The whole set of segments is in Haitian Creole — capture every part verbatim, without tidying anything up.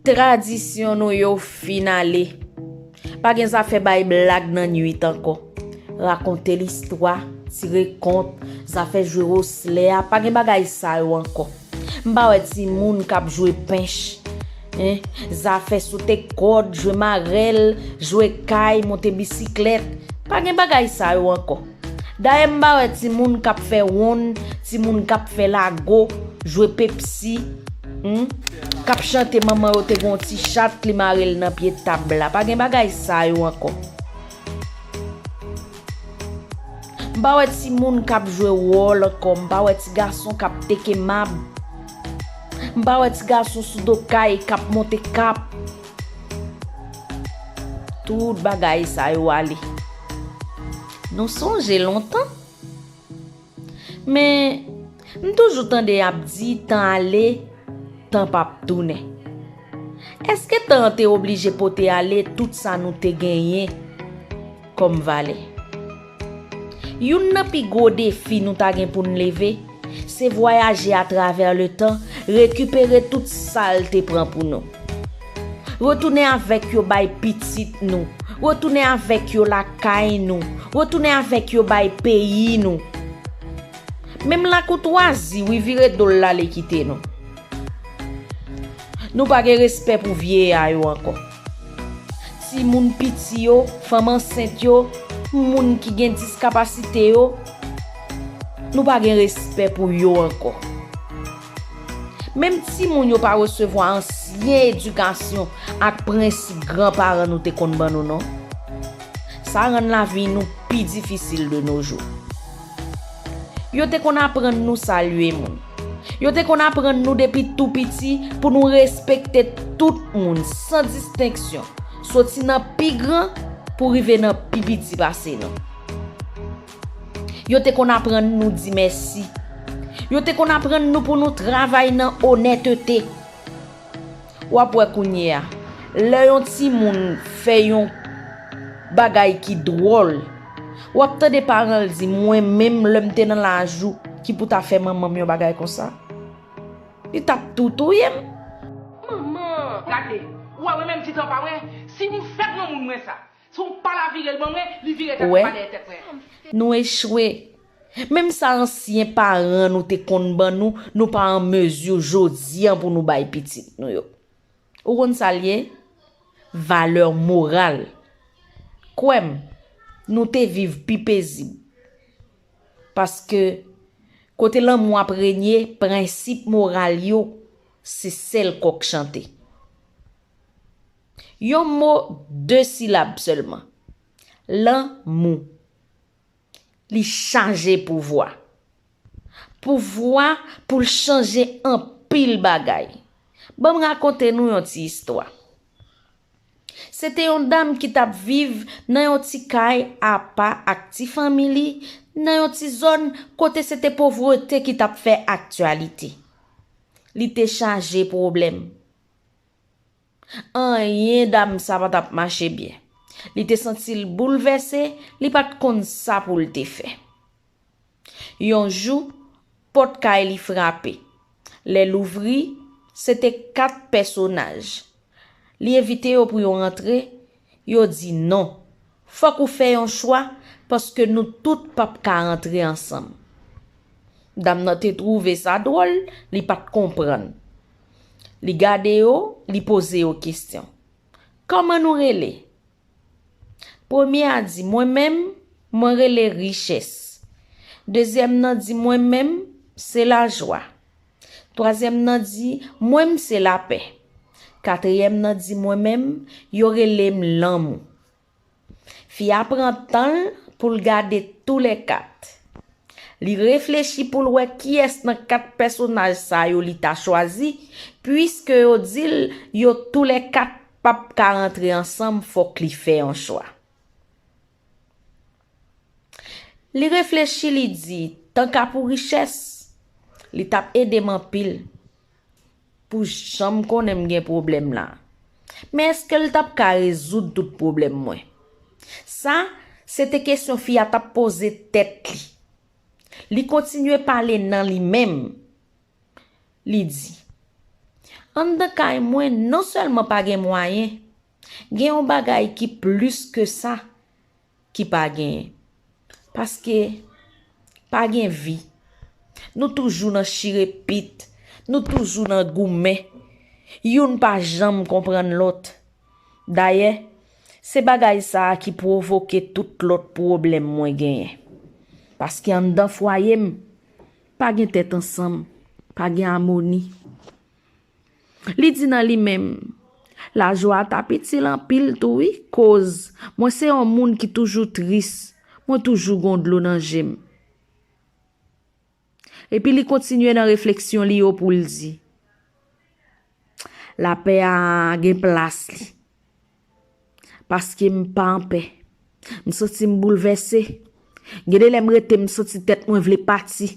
Tradisyon nou yo fin ale. Pa gen zafè bay blag nan nuit ankò. Rakonte listwa, tire kont, zafè jwe woslè a, pa gen bagay sa yo ankò. M pa wè timoun k ap jwe pench, en, zafè sote kòd, jwe marèl, jwe kay, monte bisiklèt. Pa gen bagay sa yo ankò. Dayè m pa wè timoun k ap fè wonn, timoun k ap fè lago, jwe pepsi, hmm, k ap chante manman yo te gen yon ti chat li mare l nan pye tab la. Pa gen bagay sa yo ankò. M pa wè timoun k ap jwe wòl ankò, m pa wè ti gason k ap teke mab. M pa wè ti gason sou do kay k ap monte kap. Tout bagay sa yo ale. Nou sonje lontan? Men, m toujou tande y ap di tan ale, tan p ap tounen. Èske tan an te oblije pote ale tout sa nou te genyen kòm valè? Youn nan pi gwo defi nou ta gen pou n leve, se vwayaje atravè letan, rekipere tout sa l te pran pou nou. Retounen avèk yo bay pitit nou. Retounen avèk yo lakay nou. Retounen avèk yo bay peyi nou. Menm lakoutwazi, wi, vire do l l ale kite nou. Nou pa gen respè pou vyeya yo ankò. Timoun piti yo, fanm ansent yo, moun ki gen diskapasite yo, nou pa gen respè pou yo ankò. Menm timoun yo pa resevwa ansyen edikasyon ak prensip granparan nou te konn ban nou, non. Sa rann lavi nou pi difisil de nos jours. Yo te konn aprann nou salye moun. Yo te konn aprann nou depi tou piti pou nou respekte tout moun san distenksyon, soti nan pi gran pou rive nan pi piti pase nou. Yo te konn aprann nou di mèsi. Yo te konn aprann nou pou nou travay nan onètete. W ap wè kounye a, lè yon timoun fè yon bagay ki dwòl, w ap tande paran l di, "Mwen menm, lè m te nan laj ou, ki pou ta fè manman m yon bagay konsa? Li t ap tou touye m." Manman! Gade, ou wè mwen menm ti tan pa mwen, si m fè granmoun mwen sa, si w pa la vire l ban mwen, li vire tèt li pa dèyè tèt mwen. Nou echwe. Menm sa ansyen paran nou te konn ban nou, nou pa an mezi jodi a pou nou bay pitit nou yo. Ou konn sa l ye? Valè moral. Kwè m, nou te viv pi pezib. Paske kote lanmou ap renye, prensip moral yo se sèl kòk chante. Yon mo, de silab sèlman. Lanmou. Li chaje pouvwa. Pouvwa pou l chanje anpil bagay. Ban m rakonte nou yon ti istwa. Se te yon dam ki t ap viv nan yon ti kay apa ak ti fanmi li, nan yon ti zòn kote se te povrete ki t ap fè aktyalite. Li te chaje pwoblèm. Anyen dam sa pa t ap mache byen. Li te santi l boulvèse, li pa t konn sa pou l te fè. Yon jou, pòt kay li frape. Lè l ouvri, se te kat pèsonaj. Li envite yo pou yo rantre, yo di non. Fòk ou fè yon chwa, paske nou tout p ap ka rantre ansanm. Dam nan te twouve sa dwòl, li pa t konprann. Li gade yo, li poze yo kesyon. Kòman nou rele? Premye a di, "Mwen menm, mwen rele Richès." Dezyèm nan di, "Mwen menm, se Lajwa." Twazyèm nan di, "Mwen m se Lapè." Katriyèm nan di, "Mwen menm, yo rele m Lanmou." Fi a pran tan l pou l gade toulèkat. Li reflechi pou l wè kiyès nan kat pèsonaj sa yo li ta chwazi, piske yo di l yo toulèkat p ap ka rantre ansanm, fòk li fè yon chwa. Li reflechi, li di, "Tanka pou Richès, li t ap ede m anpil pou jan m konnen m gen pwoblèm la. Men èske l t ap ka rezoud tout pwoblèm mwen?" Sa, se te kesyon fi a t ap poze tèt li. Li kontinye pale nan li menm. Li di, Anndan kay mwen, non sèlman pa gen mwayen, gen yon bagay ki plis ke sa ki pa genyen. Paske pa gen vi. Nou toujou nan chire pit, nou toujou nan goumen. Youn pa janm konprann lòt. Dayè, se bagay sa a ki pwovoke tout lòt pwoblèm mwen genyen. Paske anndan fwaye m, pa gen tèt ansanm, pa gen amoni. Li di nan li menm, lajwa t ap itil anpil tou wi, koz mwen se yon moun ki toujou tris, mwen toujou gon dlo nan je m. Epi li kontinye nan refleksyon li yo pou l di, lapè a gen plas li. Paske m pa anpè. M santi m boulvèse. Gen de lè m rete, m santi tèt mwen vle pati.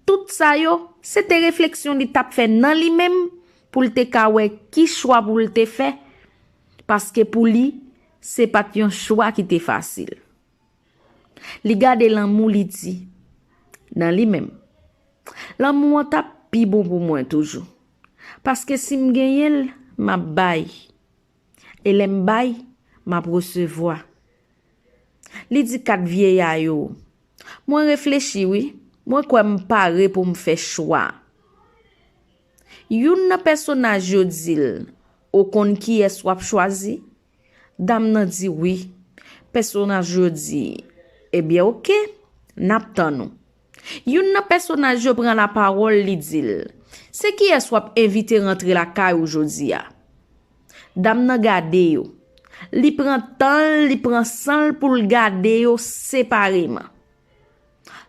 Tout sa yo, se te refleksyon li t ap fè nan li menm pou l te ka wè ki chwa pou l te fè, paske pou li, se pa t yon chwa ki te fasil. Li gade lanmou, li di, nan li menm, lanmou an t ap pi bon pou mwen toujou. Paske si m genyen l, m ap bay. E lè m bay, m ap resevwa. Li di kat vyeya yo, mwen reflechi wi, mwen kwè m pare pou m fè chwa. Youn nan pèsonaj yo di l, ou konn kiyès w ap chwazi? Dam nan di wi. Pèsonaj yo di, ebyen oke, n ap tann ou. Youn nan pèsonaj yo pran lapawòl, li di l, se kiyès w ap envite rantre lakay ou jodi a? Dam nan gade yo. Li pran tan l, li pran san l pou l gade yo separeman.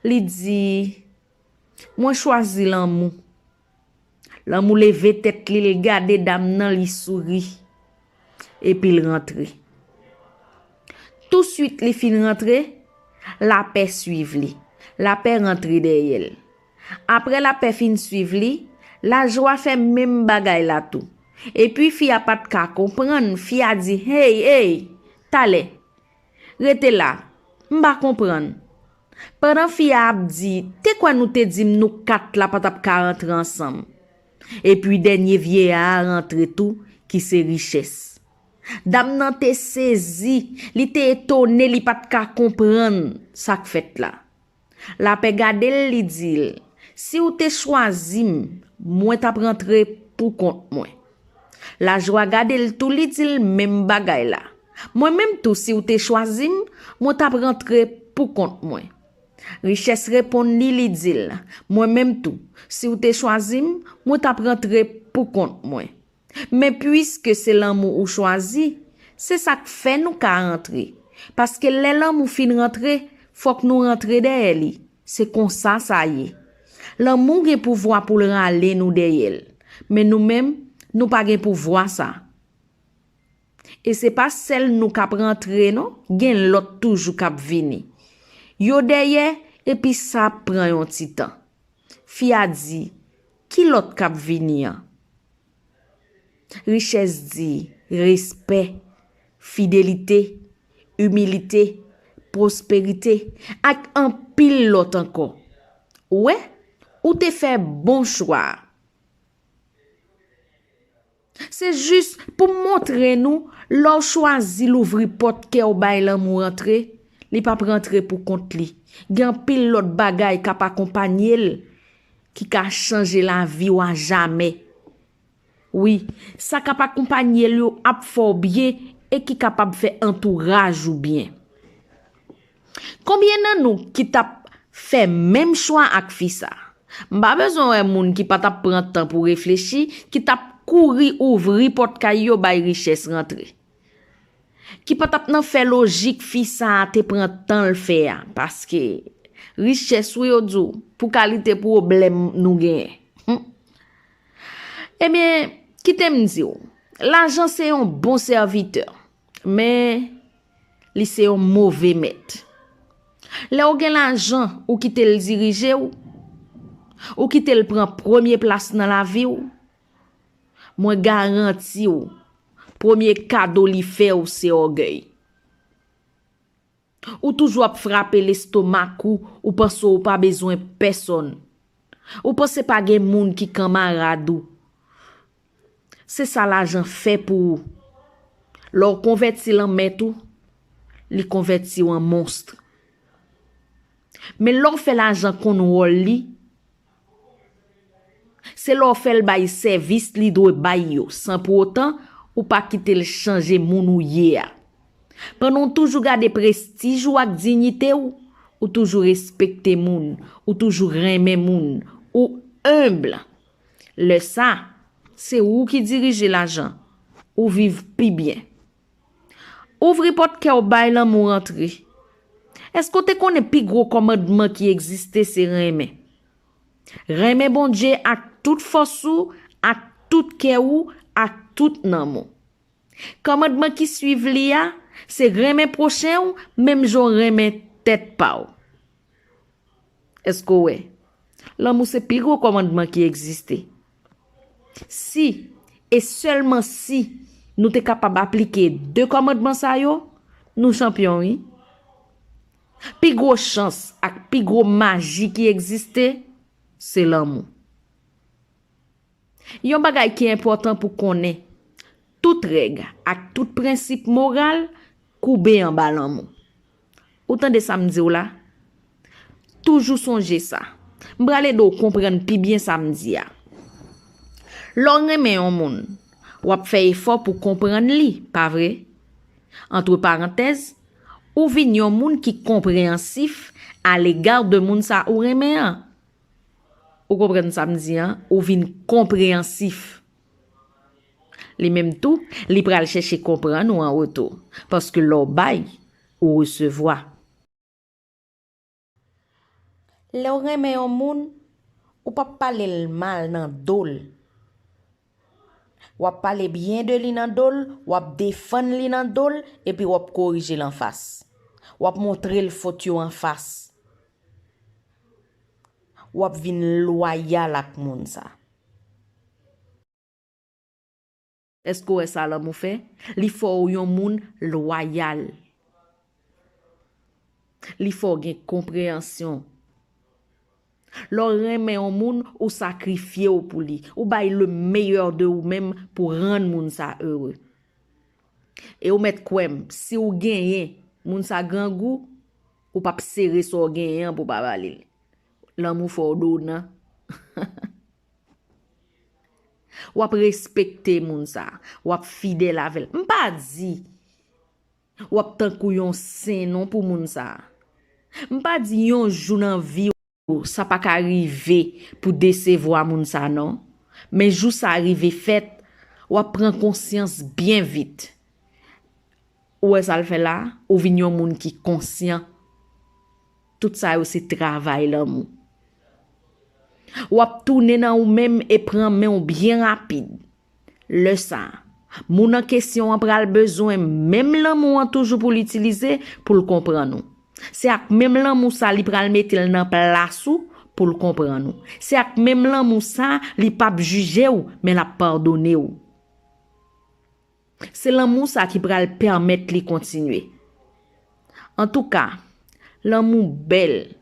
Li di, mwen chwazi lanmou. Lanmou leve tèt li, l gade dam nan, li souri. Epi l rantre. Touswit li fin rantre, lapè swiv li. Lapè rantre dèyè l. Apre lapè fin swiv li, lajwa fè menm bagay la tou. Epi fi a pa t ka konprann, fi a di, hey, hey, talè. Rete la, m pa konprann. Pandan fi a ap di, te kwè nou te di m nou kat la pa t ap ka rantre ansanm. Epi dènye vyeya a rantre tou, ki se Richès. Dam nan te sezi, li te etone, li pa t ka konprann sa k fèt la. Lapè gade l, li di l, si w te chwazi m, mwen t ap rantre pou kont mwen. Lajwa gade l tou, li di l menm bagay la. Mwen menm tou, si w te chwazi m, mwen t ap rantre pou kont mwen. Richès reponn li, li di l, mwen menm tou, si w te chwazi m, mwen t ap rantre pou kont mwen. Men piske se lanmou ou chwazi, se sa k fè nou ka rantre. Paske lè lanmou fin rantre, fòk nou rantre dèyè li. Se konsa sa ye. Lanmou gen pouvwa pou l rale nou dèyè l. Men nou menm, nou pa gen pouvwa sa. E se pa sèl nou k ap rantre non, gen lòt toujou k ap vini. Yo dèyè, epi sa ap pran yon ti tan. Fi a di, ki lòt k ap vini an? Richès di, respè, fidelite, imilite, pwosperite, ak anpil lòt ankò. Ou wè, ou te fè bon chwa a. Se jis pou montre nou, lè w chwazi louvri pòt kè w bay lanmou rantre, li p ap rantre pou kont li. Gen anpil lòt bagay k ap akonpanye l, ki ka chanje lavi w ajamè. Wi, sa k ap akonpanye l yo ap fè w byen e ki kapab fè antouraj ou byen. Konbyen nan nou ki t ap fè menm chwa ak fi sa? M pa bezwen wè moun ki pa t ap pran tan pou reflechi, ki t ap kouri ouvri pòt kay yo bay Richès rantre. Ki pa t ap nan fè lojik fi sa a te pran tan l fè a, paske Richès wi yo di w, pou kalite pwoblèm nou genyen. Hum. Ebyen, kite m di w, lajan se yon bon sèvitè, men li se yon move mèt. Lè w gen lajan, ou kite l dirije w, ou kite l pran premye plas nan lavi w, mwen garanti w, premye kado li fè w se ògèy. Ou toujou ap frape lestomak ou, ou panse w pa bezwen pèsonn. Ou panse pa gen moun ki kanmarad ou. Se sa lajan fè pou ou. Lè w konvèti l an mèt ou, li konvèti w an monst. Men lè w fè lajan konn wòl li, se lè w fè l bay sèvis li dwe bay yo, san pou otan ou pa kite l chanje moun ou ye a. Pandan w toujou gade prestij ou ak diyite w, ou toujou respekte moun, ou toujou renmen moun, ou enb. Lè sa, se ou ki dirije lajan, ou viv pi byen. Ouvri pòt kè w bay lanmou rantre. Èske w te konnen pi gwo kòmandman ki egziste se renmen? Renmen Bondye ak tout fòs ou, ak tout kè ou, ak tout nanm ou. Kòmandman ki swiv li a, se renmen pwochen w menm jan w renmen tèt pa w. Èske w wè? Lanmou se pi gwo kòmandman ki egziste. Si, e sèlman si, nou te kapab aplike de kòmandman sa yo, nou chanpyon, wi. Pi gwo chans ak pi gwo maji ki egziste, se lanmou. Yon bagay ki enpòtan pou konnen, tout règ ak tout prensip moral koube anba lanmou. Ou tande sa m di w la? Toujou sonje sa. M pral ede w konprann pi byen sa m di a. Lè w renmen yon moun, w ap fè efò pou konprann li, pa vre? Antre parantèz, ou vin yon moun ki konpreyansif alega de moun sa ou renmen an. Ou konprann sa m di an? Ou vin konpreyansif. Li menm tou, li pral chèche konprann ou an retou. Paske lè w bay, ou resevwa. Lè w renmen yon moun, ou p ap pale l mal nan do l. W ap pale byen de li nan do l, w ap defann li nan do l, epi w ap korije l anfas. W ap montre l fot yo anfas. W ap vin lwayal ak moun sa. Èske w wè sa lanmou fè? Li fè w yon moun lwayal. Li fè w gen konpreyansyon. Lè w renmen yon moun, ou sakrifye w pou li. Ou bay le meilleur de ou menm pou rann moun sa ere. E ou mèt kwè m, si w genyen, moun sa grangou, ou p ap sere sa w genyen an pou w pa ba li l. Lanmou fè w donan. W ap respekte moun sa. W ap fidèl avè l. M pa di w ap tankou yon sen non pou moun sa. M pa di yon jou nan vi w, sa pa ka rive pou desevwa moun sa non. Men jou sa rive fèt, w ap pran konsyans byen vit. Ou wè sa l fè la? Ou vin yon moun ki konsyan. Tout sa yo se travay lanmou. W ap tounen nan ou menm e pran men w byen rapid. Lè sa, moun an kesyon an pral bezwen menm lanmou an toujou pou l itilize pou l konprann ou. Se ak menm lanmou sa li pral mete l nan plas ou pou l konprann ou. Se ak menm lanmou sa li p ap jije w, men l ap padone w. Se lanmou sa ki pral pèmèt li kontinye. Antouka, lanmou bèl.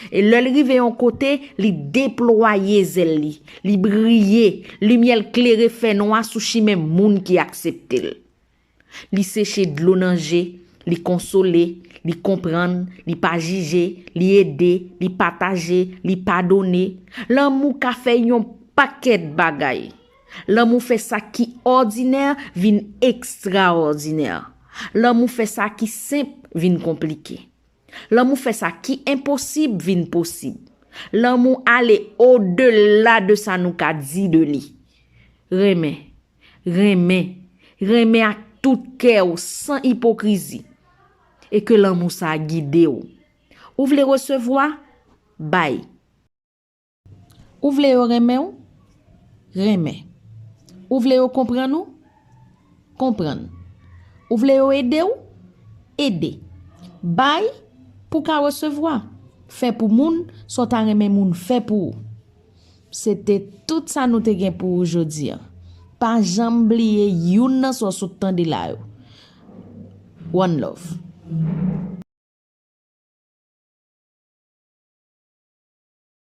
E lè l rive yon kote, li deplwaye zèl li, li briye, limyè l klere fènwa sou chimen moun ki aksepte l. Li seche dlo nan je, li konsole, li konprann, li pa jije, li ede, li pataje, li padone. Lanmou ka fè yon pakèt bagay. Lanmou fè sa ki òdinè vin ekstraòdinè. Lanmou fè sa ki senp vin konplike. Lanmou fè sa ki enposib vin posib. Lanmou ale odela de sa nou ka di de li. Renmen, renmen, renmen ak tout kè w san ipokrizi. E ke lanmou sa gide w. Ou vle resevwa? Bay. Ou vle yo renmen w? Renmen. Ou vle yo konprann ou? Konprann. Ou vle yo ede w? Ede. Bay pou w ka resevwa. Fè pou moun sa w ta renmen moun fè pou ou. Se te tout sa nou te gen pou ou jodi a. Pa janm bliye youn nan sa w sot tande la yo. One love.